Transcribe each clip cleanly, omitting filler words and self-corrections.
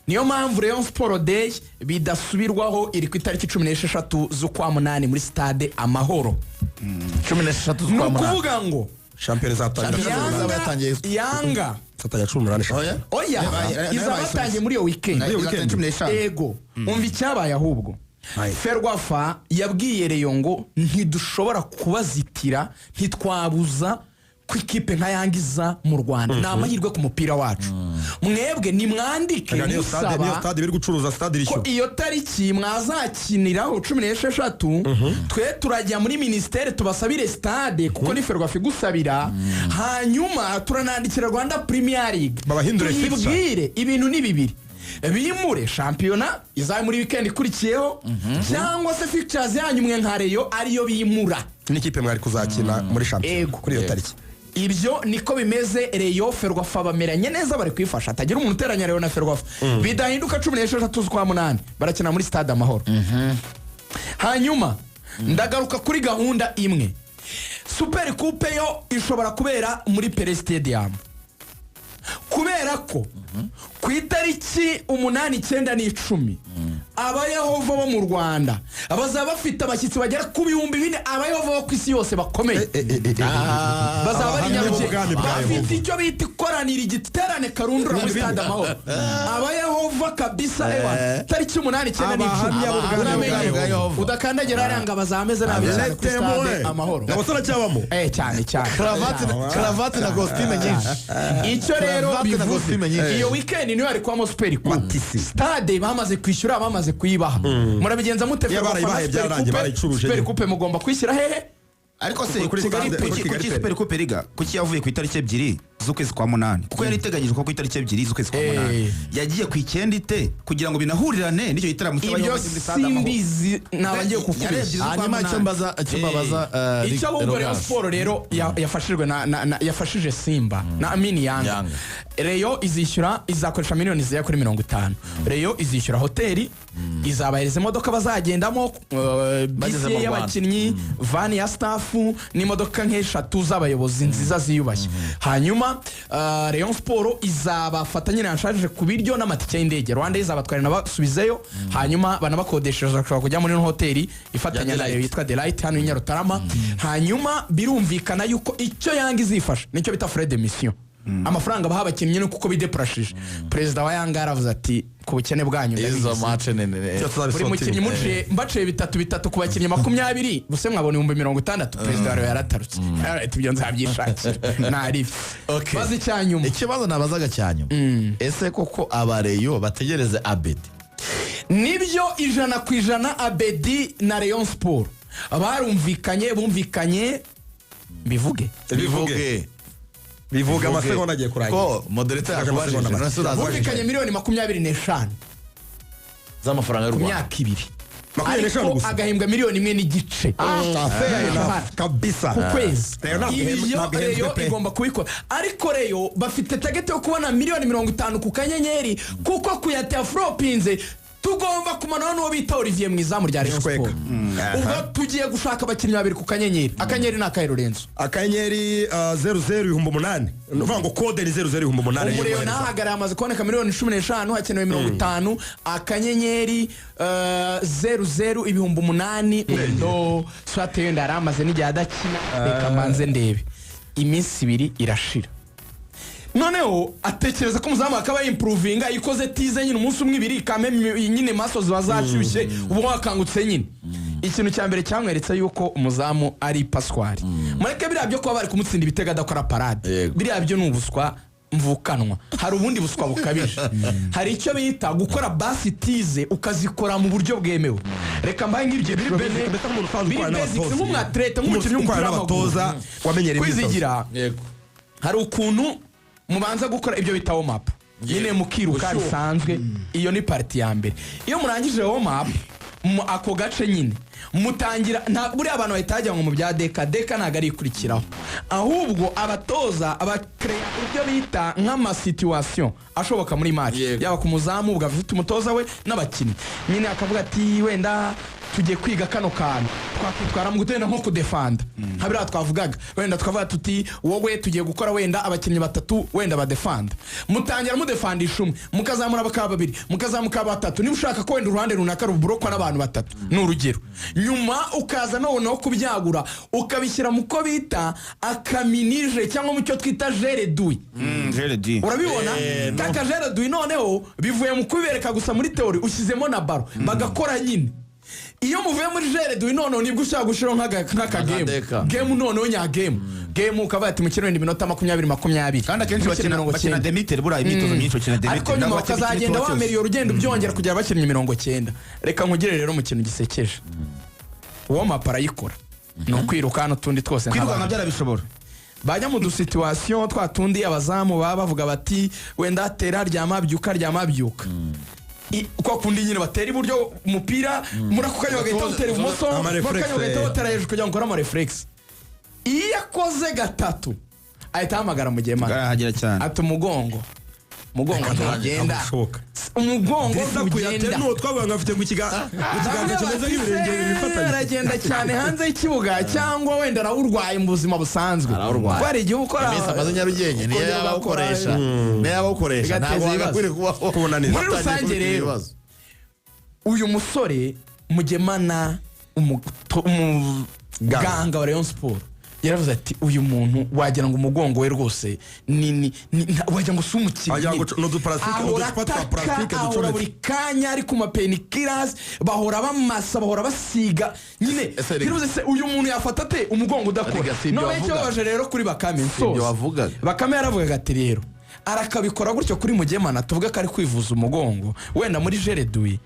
Niyo mpamvu Rayon Sport Day bidasubirwaho, iri ku itariki 16 z'ukwa munani muri Stade Amahoro. 16 Ni z'ukwa munani. ukuvuga ngo Shampiyona izatangira Shampiyona 18. izaba yatangiye. Yanga Izatangira 18 shampiyona. Oya, izaba yatangiye muri iyo weekend. Muri iyo weekend. 15. Ego, umva icyabaye ahubwo. Aye. Ferwafa yabwiye Rayon ngo ntidushobora kubazitira, ntitwabuza ko ikipe nka Yanga iza mu Rwanda, ni amahirwe ku mupira wacu. Mwebwe nimwandike Niyo stade, niyo musaba stade biri gucuruza, stade ko irishyura. iyo tariki mwazakiniraho 16, twe turajya muri minisiteri tubasabire stade, kuko ni Ferwafa igusabira. Hanyuma turanandikira Rwanda Premier League Babahindure fixture. tuyibwire ibintu ni bibiri: bimure shampiyona izabe muri weekend ikurikiyeho, cyangwa se fixtures yanyu mwe nka Rayon ariyo bimura N'ikipe mwari kuzakina muri shampiyona Ego. kuri iyo tariki. Ibyo niko bimeze. Rayon, Ferwafa bameranye neza, bari kwifasha. Hatagira umuntu uteranya Rayon na Ferwafa. Bidahinduka, 16 z'ukwa munani barakina muri Stade Amahoro. Hanyuma ndagaruka kuri gahunda imwe. Super Coupe yo ishobora kubera muri Pele Stadium, kubera ko ku itariki 8, 9 n'10 Abayehova bo mu Rwanda bazaba bafite abashyitsi bagera ku 4000, Abayehova bo ku isi yose bakomeye bazaba bari Abahamya Nyarugenge, b'ubwami bwa bafite Yehova. icyo bita ikoraniro, igiterane karundura muri Stade Amahoro. Abayehova kabisa, ewa, tariki 8, 9 n'icumi. Abahamya b'ubwami Uramenye bwa Yehova. udakandagira hariya ngo bazaba ameze nabi cyane kuri Stade Amahoro. Ngabo aracyabamo. Cyane cyane. Karavati na kositime nyinshi. Icyo rero Karavati na bivuze, kositime nyinshi. iyo weekend niyo yari kubamo Super Coupe. Matisi. Stade bamaze kwishyura, bamaze kuyibaha. Murabigenza mute? Iyo Ferwafa na barayibahaye Super byararangiye, Coupe? barayicuruje Super nyine. Coupe mugomba kwishyira hehe? Ariko se Kuri kuki stade, kuri Kigali kuki Pele. Super Coupe riga kuki yavuye ku itariki 2 z'ukwezi kwa munani? Kuko yari iteganyijwe ko ku itariki 2 z'ukwezi kwa munani, yagiye ku 9 ite kugira ngo binahurirane n'icyo gitaramo Ibyo cy'abayobozi muri Stade Amahoro? simbizi, naba ngiye Yarebye kukubeshya. z'ukwa Hanyuma icyo munani. mbaza, icyo mbabaza Icyo ahubwo Rayon Rogas. Sport rero yafashijwe yafashije Simba na Amini Yanga. Yanga. Rayon izishyura, izakoresha miliyoni zigera kuri 50. Rayon izishyura hoteli, izabahereza imodoka bazagendamo, Bageze bisi mu Rwanda. y'abakinnyi, van ya staff n'imodoka nk'eshatu z'abayobozi nziza ziyubashye. Hanyuma Rayon Sport izabafata nyine yanshaje ku biryo n'amatike y'indege. Rwanda izabatwara inabasubizeyo, hanyuma banabakodeshereza, bashobora kujya muri ino hoteli ifatanya Ya na Rayon Delight. yitwa Delight hano i Nyarutarama. Hanyuma birumvikana yuko icyo Yanga izifasha nicyo bita frais de mission, amafaranga baha abakinnyi ni kuko bidepurashije. Perezida wa Yanga yaravuze ati: "Ku bukene bwanyu Izo ndabizi." match Icyo Buri mukinnyi muciye, mbaciye bitatu bitatu ku bakinnyi 20, buse mwabona 60,000. Perezida wa Rayon yaratarutse, ati: "Ibyo nzabyishakira ntaribi." Okay. Maze icyanyuma. Ikibazo nabazaga cya nyuma: ese koko aba Rayon bategereze Abedi? Nibyo, 100%. Abedi na Rayon Sport barumvikanye, bumvikanye, mbivuge? Bivuge, bivuga, amasegonda agiye kurangira. Ko moderator yakubajije. Amasegonda make. None se uraza Bumvikanye miliyoni 25 z'amafaranga y'u ku Rwanda. myaka 2. 25 Ariko gusa. agahembwa miliyoni 1.5 Fair enough kabisa. ku kwezi. Rayon ntabwo Ibyo ntabwo ihenzwe Rayon pe. igomba kubikora, ariko Rayon bafite target yo kubona miliyoni 50 ku kanyenyeri, kuko kuyatera foropinze tugomba kumanura n'uwo bita Olivier mu izamu rya Rayon Shweka. Sport. Ubwo tugiye gushaka abakinnyi babiri ku kanyenyeri. Akanyenyeri ni akahe, Lorenzo? Akanyenyeri zeru zeru 8000, ni ukuvuga ngo code ni zeru zeru 8000. Umuriro nahagarara, hamaze kuboneka miliyoni 15, hakenewe 50. Akanyenyeri zeru zeru 8000. Ndo swate wenda yari amaze n'igihe adakina, reka mbanze ndebe. Iminsi 2 irashira, noneho atekereza ko umuzamu akaba yimprovinga ikoze tize nyine umunsi umwe, ibiri kame nyine maso ziba zashyushye, uba wakangutse nyine. Ikintu cya mbere cyamweretse yuko umuzamu ari paswari, mureke biriya byo kuba bari kumutsinda ibitego adakora parade. Biriya byo ni ubuswa mvukanwa. Hari ubundi buswa bukabije, hari icyo bita gukora basi tize ukazikora mu buryo bwemewe. Reka mbahe nk'ibyiciro Biri basic, bine mbese nk'umuntu usanzwe biri ukorana basic, n'abatoza. nk'umwatlete, nk'umukinnyi Ukorana w'umupira w'amaguru. n'abatoza wamenyereye imyitozo. Kwizigira, Yego. hari ukuntu mubanza gukora ibyo bita warm up nyine, mukiruka Gushyuha. bisanzwe. Iyo ni partie ya mbere. Iyo murangije warm up mu ako gace nyine mutangira, nta buriya abantu bahita bajya ngo mu bya deka deka, ntabwo ari ikurikiraho, ahubwo abatoza abakereya ibyo bita nk'ama situation ashoboka muri match. Yaba ku muzamu ubwo afite umutoza we n'abakinnyi nyine, akavuga ati: "Wenda Tugiye kwiga kano kantu twakwitwara mu gutenda nko kudefanda, nka biriya twavugaga. Wenda twavuga tuti wowe tugiye gukora wenda abakinnyi batatu wenda badefanda, mutangira mudefandisha umwe, mukazamura bakaba babiri, mukazamuka batatu, niba ushaka ko wenda uruhande runaka ruburokwa n'abantu batatu, ni urugero. Nyuma ukaza noneho kubyagura, ukabishyira mu ko bita aka mini-jeu cyangwa mu cyo twita jeu réduit. Jeu réduit. Urabibona kaka jeu réduit, noneho bivuye mu kubibereka gusa muri théorie, ushyizemo na ballon bagakora nyine. Iyo muvuye muri jeu réduit, noneho nibwo ushobora gushyiraho nk'aka game. Akadeka. Game noneho nya game game, ukavuga ati mukino wenda iminota 20 20. Kandi akenshi Mukino bakina mirongo bakina cyenda. demi-terrain, buriya imyitozo myinshi bakina Ariko demi-terrain. nyuma Ntabwo bakina ukazagenda ikintu cyose. wamera urugendo ubyongera kugera bakinnye 90. Reka nkugire rero mu kintu gisekeje, uwo mapa arayikora ni ukwiruka n'utundi twose Kwirukanka nk'abandi. byarabishobora. Bajya mu du situation twa tundi abazamu baba bavuga bati wenda tera, ryama, byuka, ryama, byuka. Kwa kundi nyine batera iburyo umupira, muri ako kanya bagahita batera ibumoso, Ama muri ako kanya reflex, bagahita batera hejuru kugira ngo ukore ama réflexes. Iyo akoze gatatu ahita ahamagara Mugemana. Arahagera cyane. Ati umugongo, umugongo ntugenda. Ntabwo Umugongo Drissa Kouyaté ntugenda. n'uwo twavuga ngo afite ngo ikiganza kimeze nk'ibirenge bibiri bifatanye. Aragenda cyane hanze y'ikibuga cyangwa wenda arawurwaye mu buzima busanzwe? Arawurwaye. Kuko hari igihe ukora Iminsi amaze Nyarugenge niyo ukongera yaba ugakora, awukoresha, niyo yaba awukoresha. Bigateza Ntabwo ibibazo. wagakwiriye kubaho Kubonaniza. Muri watangiye rusange kubigira rero, ibibazo. Uyu musore Mugemana, umuganga wa Rayon Sport yaravuze ati uyu muntu wagira ngo umugongo we rwose ni wagira ngo si umukinnyi. Wagira ngo ni uduparasitike, Ahora uducupa twa ataka, parasitike ahora ducometse. buri kanya ari ku ma painkillers, bahora bamasa, bahora basiga nyine. Ese Riga- Yaravuze se uyu muntu yafata ate umugongo udakora? Riga, si ibyo Noneho wavugaga. ikibabaje rero kuri Bakame, Si ibyo nsoza, wavugaga. Bakame yaravugaga ati rero arakabikora gutyo kuri Mugemana, tuvuge ko ari kwivuza umugongo, wenda muri jeu réduit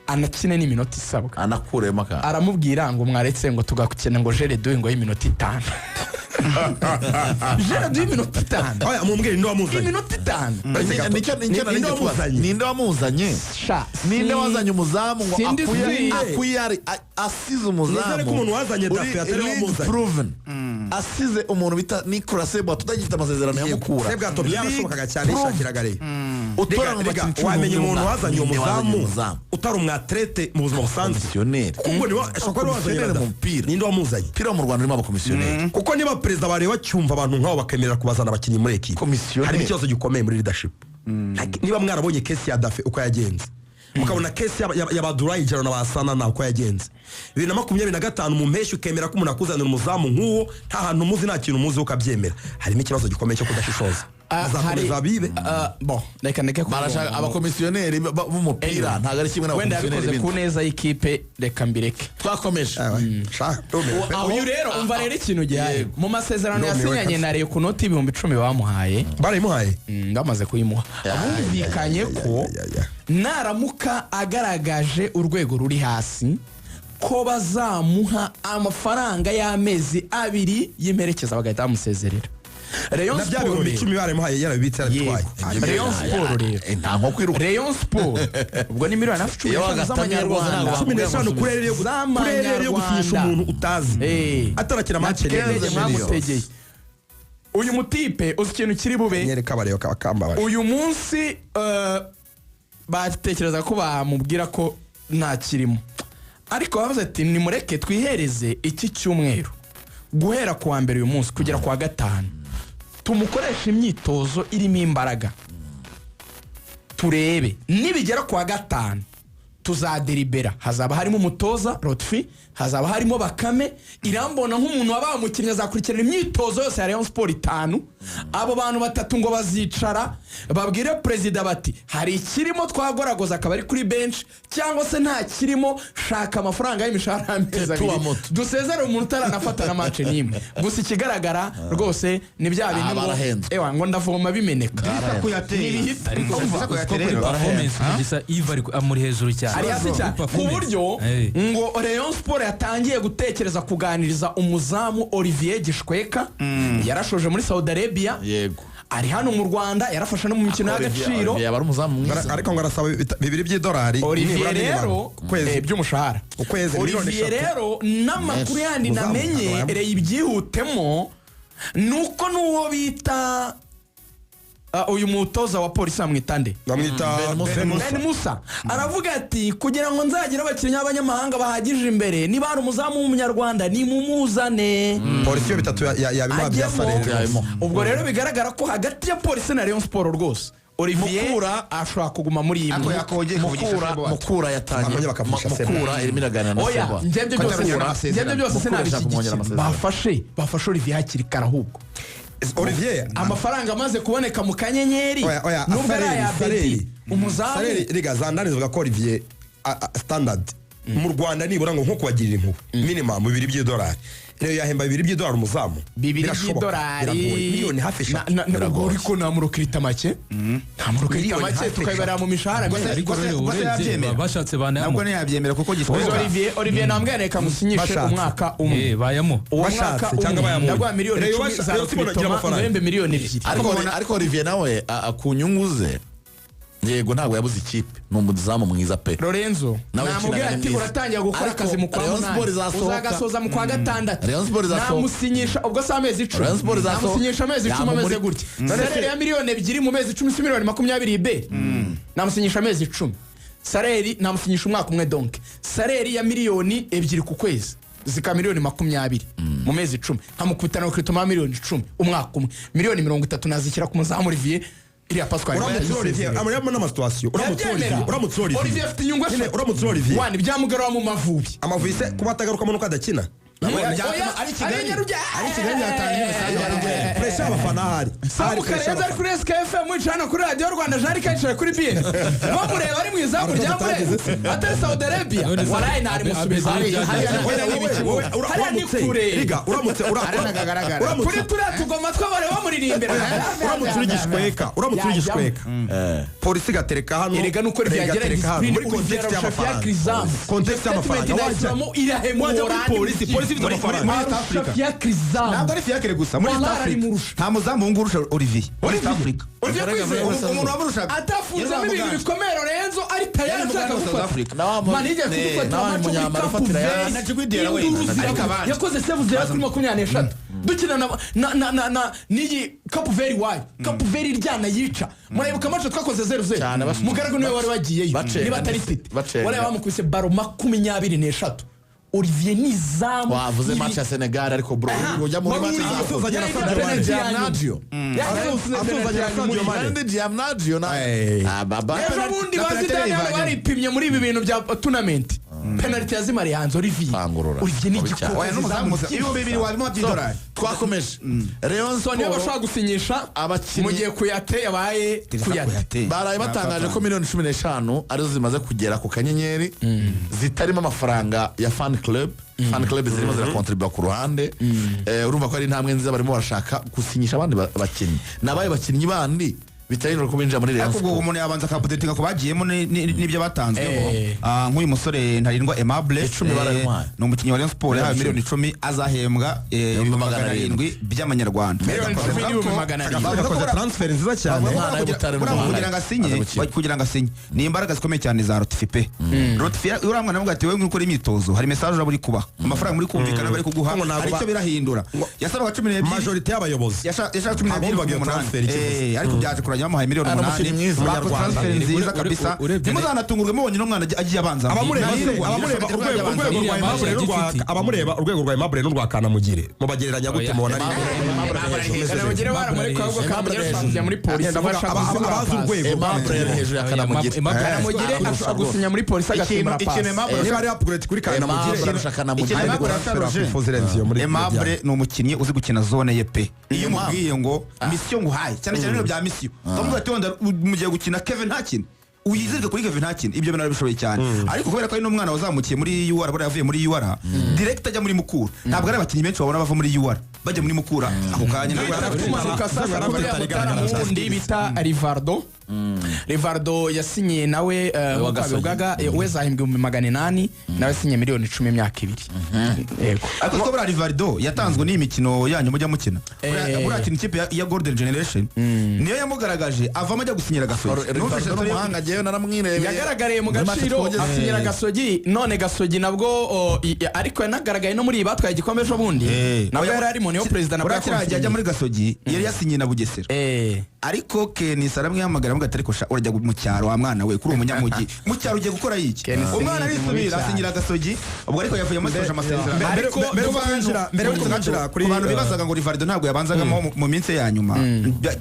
anakine n'iminota isabwa. Anakuremo akantu. Aramubwira ngo mwaretse ngo tugakina ngo jeu réduit ngo y'iminota 5, jeu réduit y'iminota 5. Oya, mumbwire ninde wamuzanye? Iminota 5. Nicyo nari Ninde ngiye kubaza. wamuzanye? Ninde wamuzanye? Sha, Ninde wazanye umuzamu ngo Sindi akuye si- akuye asize umuzamu Nizere ko umuntu wazanye uri Dafe atari we league wamuzanye. proven, asize umuntu bita Nicolas Sebwato utagifite amasezerano ya Mukura. Sebwato byarashobokaga cyane, League yishakiraga rero. utora mu Rega, bakinnyi 11 wamenya umuntu runaka. wazanye uwo Ninde wazanye muzamu umuzamu? utari umwatrete mu buzima busanzwe? Komisiyoneri. Kuko niwe ashobora kuba ariwe wazanye Komisiyoneri Radafi. mu mupira. Ninde wamuzanye? Umupira wo mu Rwanda urimo abakomisiyoneri. Kuko niba perezida bareba bacyumva abantu nk'abo bakemerera kubazana abakinnyi muri ekipe, Komisiyoneri. harimo ikibazo gikomeye muri leadership. Like, niba mwarabonye case ya Dafe uko yagenze, mukabona case ya Badurayi Jaro na Basana na uko yagenze 2025 mu mpeshyi, ukemera ko umuntu akuzanira umuzamu nk'uwo, nta hantu umuzi, nta kintu umuzi, ukabyemera, harimo ikibazo gikomeye cyo kudashishoza. Bazakomeza bibe. Bon, reka ndeke kuvuga Barashaka ngo- abakomisiyoneri b'umupira ntabwo ari kimwe Wenda n'abakomisiyoneri yabikoze ku b'inzu. neza y'ikipe, reka mbireke. Twakomeje. Sha, ndumiwe pe. Uyu rero, umva rero ikintu gihari. Yego. Mu masezerano Ndumiwe yasinyanye kabisa. na Rayon ku noti 10,000 bamuhaye, Barayimuhaye. Bamaze kuyimuha, bumvikanye ko ya, ya. naramuka agaragaje urwego ruri hasi ko bazamuha amafaranga y'amezi 2 y'imperekeza bagahita bamusezerera. Rayon Na bya Sport bihumbi rero- icumi barayimuhaye, yarabibitse, yarabitwaye. Yego. Rayon Sport rero, Nta nko kwiruka. Rayon Sport ubwo ni miliyoni hafi cumi Iyo n'eshanu wagatamye rwose z'amanyarwanda. ntabwo 15 kuri ereri yo kuri ereri yo gusinyisha umuntu utazi, Eh. atarakina match. Indege Quinze mwamutegeye uyu mutipe, uzi ikintu kiri bube? Nyereka abareba bakambabaje. Uyu munsi batekereza ko bamubwira ko nta kirimo, ariko bavuze ati nimureke twihereze iki cyumweru, guhera ku wa mbere uyu munsi kugera ku wa gatanu, tumukoreshe imyitozo irimo imbaraga, turebe nibigera ku wa gatanu tuzaderibera. Hazaba harimo umutoza Lotfi, hazaba harimo Bakame Irambona nk'umuntu wabaye umukinnyi azakurikirana imyitozo yose ya Rayon Sport itanu. Abo bantu batatu ngo bazicara babwire perezida bati hari ikirimo twagoragoza akaba ari kuri bench, cyangwa se nta kirimo, shaka amafaranga y'imishahara y'amezi Tetu wa 2 moto. dusezere umuntu utaranafata na match n'imwe. Gusa ikigaragara rwose ni bya bindi Ah, ngo barahenzwe. ewa ngo ndavoma bimeneka. Kuyatera. Ntibihita. Ariko Umva, uzi ko Kuyatera kuri rero. performance Mugisha Yves ari amuri hejuru cyane. Ari hasi cyane ku Performance. buryo ngo Rayon Sport yatangiye gutekereza kuganiriza umuzamu Olivier Gishweka, yarashoje muri Saudi Arabia, Yego. ari hano mu Rwanda, yarafashe no mu mikino y'agaciro. Olivier yaba ari umuzamu mwiza. Ariko ngo arasaba bibiri by'idolari Olivier nibura minimum. rero Ku kwezi. By'umushahara. Ukwezi, miliyoni Olivier 3. rero n'amakuru yandi Umuzamu, namenye ntabwo rero ibyihutemo ni uko n'uwo bita Uyu mutoza wa polisi bamwita nde? Bamwita Ben Musa. Ben Musa. Ben Musa aravuga ati: "Kugira ngo nzagire abakinnyi b'abanyamahanga bahagije imbere, niba hari umuzamu w'umunyarwanda nimumuzane." Polisi yo bitatu yabimuha bya Ajyemo. salaire. Yabimo. Ubwo rero bigaragara ko hagati ya polisi na Rayon Sport rwose Olivier Mukura- ashobora kuguma muri iyi Ariko imwe. yakongeye kuvugisha Mukura Seboat. Mukura yatangiye Bakongera bakavugisha Mukura irimo iraganira na Oya, Seboat. njye byose Mukura- njye byose Mukura ishaka kumwongera sinabishyigikiye. amasezerano. Bafashe Olivier hakiri kare ahubwo. Olivier Amafaranga amaze kuboneka mu kanyenyeri, Oya, oya, nubwo ari Sareri, aya Sareri. Bedi umuzamu. Sareri, riga zandani zivuga ko Olivier standard mu Rwanda nibura ngo nko kubagirira impuhwe minimum $2 rero yahemba $2 umuzamu. Bibiri Birashoboka, by'idolari. biragoye. Miliyoni hafi 3. Ubwo ariko namurokirita make, ntamurokirita Miliyoni make hafi tukayibarira mu mishahara Ubwo se- myinshi. Ariko ubwo se- rero ubwo se urebye, yabyemera? bashatse Nabwo banayamuha. ntiyabyemera kuko Ubwo gishoboka. Olivier namubwira reka ngusinyishe Bashatse. umwaka umwe. Bayamo. Uwo Bashatse mwaka cyangwa umwe bayamuha. ndaguha miliyoni Rayon 10 za Rayon Sport igira rokritoma, amafaranga. nguhembe miliyoni 2. Ariko Olivier nawe ku nyungu ze, yego ntabwo yabuze ikipe, ni umuzamu mwiza pe. Lorenzo Nawe namubwira yakinaga ati ni mwiza. uratangira gukora Ariko akazi mu kwa Rayon Sport munani, izasohoka. uzagasoza mu kwa gatandatu. Rayon Sport izasohoka. Namusinyisha ubwo si amezi 10? Rayon Sport izasohoka. Namusinyisha amezi 10 ameze gutya, salaire ya miliyoni 2 mu mezi 10 si miliyoni 20 be? Namusinyisha amezi 10, salaire namusinyisha umwaka umwe, donc salaire ya miliyoni 2 ku kwezi zikaba miliyoni 20 mu mezi 10, nkamukubita na recrutement miliyoni 10 umwaka umwe, miliyoni 30 nazishyira ku muzamu Olivier iriya Pascal. Uramutse Olivier amureba n'ama situation, uramutse Olivier, uramutse Olivier, Olivier afite inyungu Nyine, eshatu. uramutse Olivier Wani byamugarura mu Mavubi. Amavubi se kuba atagarukamo nuko adakina? Byatuma ari Kigali. Ari Ari Kigali byatanga imisanzu. Pressure y'abafana ahari. Samu Karenzi ari kuri SKFM, wicaye hano kuri Radiyo Rwanda, Jean Luc yicaye kuri BN, bamureba ari mu izamu rya Murezi atari Saudi Arabia. None se- Waraye ntarimusubiza. Hariya ni kure. Riga uramutse Aranagaragara. Kuri turiya tugoma tw'abareba bamuririmbira. Uramutse uri gishweka, uramutse uri gishweka, polisi igatereka hano, Erega nuko Rega ryagira igatereka hano discipline muri context y'amafaranga, Krizamu context y'amafaranga, wajya muri polisi, polisi ifite amafaranga. Muri East Africa. ya Krizamu. Ntabwo ari fiacre gusa muri East Wallahi Africa. arimurusha. Nta muzamu wungu urusha Olivier muri East Africa. Olivier Kwizera. Umuntu wamurushaga Atafunzemo Yari ibintu Muganda. bikomeye. Lorenzo ari tayari Yari ashaka Muganda wa South gufata Africa. Mani yigeze kudufatira Nawe amacu muri Munyamara Cape ufatira Verde. yasi. Na Jigwidera we. Induru Ariko ziravuga. abandi. Yakoze save zigera kuri 23 dukina na n'iyi Cape Verde iwayo, Cape Verde iryana yica. Murayibuka amacu twakoze 0-0? Cyane, Mugaragu niwe wari wagiyeyo bacenga niba atari ndetse, Tite. bacenga. Waraye bamukubise baro 23. Olivier ni izamu. Wavuze match ya Senegal, ariko bro ujya muri Wari match uri za asuhuzanya na Yari Sadio Mane. penalty ya nyuma. Diamnadio. Asuhuzanya na Sadio Mane. Kandi Diamnadio na Eh. Ah, baba. Ejo bundi Na ba penalty Zidane hano yayivanyemo. baripimye muri ibi bintu bya tournament, penalty yazimariye hanze Olivier. Bangurura. Olivier ni Mubi cyane. igikoko. Oya, n'umuzamu musa 2000 wabimuha by'idolari. Twakomeje Rayon So niyo Sport bashobora gusinyisha Abakinnyi- mu gihe Kuyate yabaye Kuyate. Baraye batangaje ko miliyoni 15 arizo zimaze kugera ku kanyenyeri, zitarimo amafaranga ya fan club. Fan club zirimo zirakontribuwa ku ruhande. Urumva ko ari intambwe nziza, barimo barashaka gusinyisha abandi bakinnyi. Ni abaye bakinnyi bandi biteganyijwe ko binjira muri Rayon Ariko ubwo Sport? umuntu yabanza akapudetinga ku bagiyemo n'ibyo batanzweho. Eh. Nk'uyu musore Ntarindwa Aimable, 10 barabimuhaye. ni umukinnyi wa Rayon Sport, yahawe Miliyoni miliyoni 10, azahembwa 700,000 by'amanyarwanda. Miliyoni 10 n'700,000. Yakoze transfer nziza cyane. Umwana w'Ubutare Buriya n'Umuhanga. kugira ngo asinye Aza gukina. kugira ngo asinye ni imbaraga zikomeye cyane za Rotifi pe. Rotifi uriya mwana avuga ati: "Wowe ukora imyitozo, hari message uraba uri kubaha, amafaranga muri kumvikana bari kuguha, Ngo ntabwo hari icyo birahindura." Yasabaga 12. Majorité y'abayobozi Yashaka 12 Abumvaga iyo umunani. transfer ikivuze. Ariko byaje kurangira bamuhaye miliyoni Ari 8. umukinnyi mwiza. Bakoze Umunyarwanda. transfer nziza kabisa. Ntimuzanatungurwe mubonye n'umwana agiye abanza. Abamureba se, abamureba urwego rwa Aimable n'urwa abamureba urwego rwa Aimable n'urwa Kanamugire mubagereranya gute? Oya. Mubona ari Kanamugire baramureka, ahubwo Kanamugire ashobora kujya muri polisi. Ndavuga Bashaka abazi gusimbura urwego pasi. rwa Aimable yari hejuru ya Kanamugire. Kanamugire ashobora gusinya muri polisi agasimbura Ikintu pasi. Aimable Niba ari upgrade kuri Kanamugire, Aimable arusha Kanamugire. Ikintu Aimable transfer arusha Roger. wakwifuza irenze iyo muri Aimable ni umukinnyi uzi gukina zone ye pe. Iyo umubwiye ngo mission nguhaye, cyane cyane ibintu bya mission, ukamubwira ati: "Wenda mugiye gukina, Kevin ntakine, uyizirike kuri Kevin ntakine," ibyo bintu arabishoboye cyane. Ariko kubera ko ari n'umwana wazamukiye muri UR, buriya yavuye muri UR direct ajya muri Mukura. Ntabwo ari abakinnyi benshi babona bava muri UR bajya muri Mukura ako kanya. Ntabwo Duhita ari tumanuka sasa Yari kuri afite uriya igaragara mutaramu cyane. wundi bita Rivardo. Rivardo yasinyiye nawe, nk'uko Gasogi. babivugaga, we zahembwa 800,000, nawe yasinye miliyoni 10 imyaka 2, yego. Ariko ko buriya Rivaldo yatanzwe n'iyi mikino yanyu mujya mukina. Buriya kintu ikipe ya Golden Generation niyo yamugaragaje, avamo ajya gusinyira Gasogi. Numvise Rivaldo ni story umuhanga, njyewe naramwirebeye Yagaragariye mu Muri match Gaciro, twogeze. asinyira Gasogi. None Gasogi nabwo ariko yanagaragaye no muri iyi batwaye igikombe ejo bundi, nabwo yari arimo, niyo perezida nabwo Buriya kiriya gihe ajya muri Gasogi yari yasinyiye na Bugesera. Ariko Kenisi aramwihamagara, aramubwira ati: "Ariko sha, urajya mu cyaro wa mwana we, kuri umunyamujyi mu cyaro ugiye gukora iki?" Kenisi Umwana ni mubi arisubira, cyane. asinyira Agasogi. Ubwo ariko yavuyemo asoje amasezerano. Ariko Mbere yuko twinjira kuri Ku bantu bibazaga ngo Rivaldo ntabwo yabanzagamo mu minsi ye ya nyuma,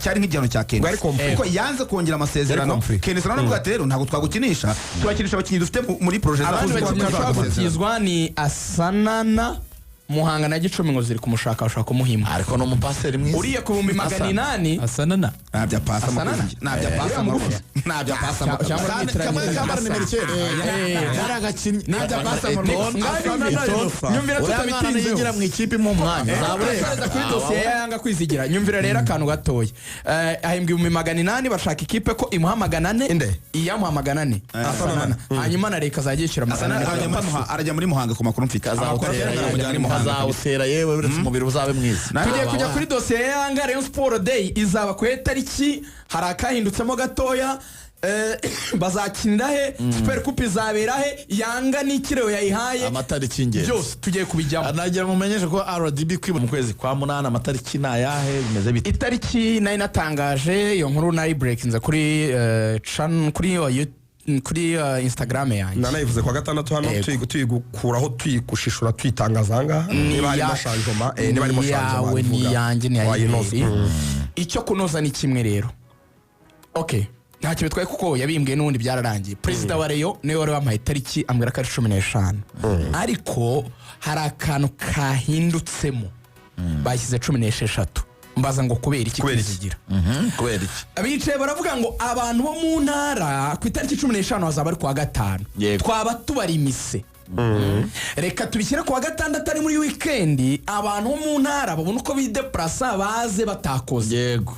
cyari nk'igihano cya Kenisi, Bwari conflict. kuko yanze kongera amasezerano. Yari conflict. Kenisi nawe ati: "Rero ntabwo twagukinisha, turakinisha abakinnyi dufite muri projet zacu." Abandi bakinnyi bashobora gutizwa ni Asanana. Muhanga na Gicumbi ngo ziri kumushaka, bashaka kumuhima. Ariko ni umupaseri mwiza. Uriye ku 800,000. Asanana. Ntabyo apasa. Asanana? Amakuru ntabyo apasa amakuru, ntabyo apasa amakuru. Cyangwa Kamwe kambara nimero 9 kari agakinnyi, Ntabyo apasa amakuru. Nyumvira. Uriya mwana Tutabitinzeho. yigira mu ikipe mu mwanya zabureka. Turasoreza kuri dosiye ya Yanga, Kwizigira. Nyumvira rero akantu gatoya. Ahembwa 800,000, bashaka ikipe ko imuha 400. Inde? Iyamuha 400 Asanana, hanyuma na leta ikazajya yishyura 400. Arajya muri Muhanga ku makuru mfite. Amakuru afite, aramujyana muri Muhanga. Kazawutera yewe, uretse umubiri uzabe mwiza. Tugiye kujya kuri dosiye ya Yanga. Rayon Sport Day izaba ku itariki, hari akahindutsemo gatoya. Bazakinira he? Super Coupe izabera he? Yanga n'ikireo yayihaye? Amatariki y'ingenzi. Byose tugiye kubijyamo. Nagira ngo mumenyeshe ko RDB kwiba mu kwezi kwa munani, amatariki ni ayahe, bimeze bite? Itariki nari natangaje, iyo nkuru nari breakinze kuri kuri kuri Instagram yanjye. Nanayivuze kuwa gatandatu hano. Yego. Tuyigukuraho, tuyigushishura, tuyitangaza ahangaha niba harimo changement, niba harimo Ni changement yawe, ni wabivuga. iyanjye, ni iya Wayinoza. Yiberi. Icyo kunoza ni kimwe rero. Ok, ntacyo bitwaye kuko yabimbwiye n'ubundi byararangiye. Perezida wa Rayon niwe wari wampaye itariki, ambwira ko ari 15, ariko hari akantu kahindutsemo, bashyize 16. Mbaza ngo kubera iki? Kubera iki? Kwizigira. Kubera iki? Bicaye baravuga ngo abantu bo mu ntara ku itariki 15 hazaba ari kuwa gatanu. Twaba tubarimise, reka tubishyire kuwa gatandatu, ari muri wikendi, abantu bo mu ntara babone uko bidepurasa baze batakoze. Yego.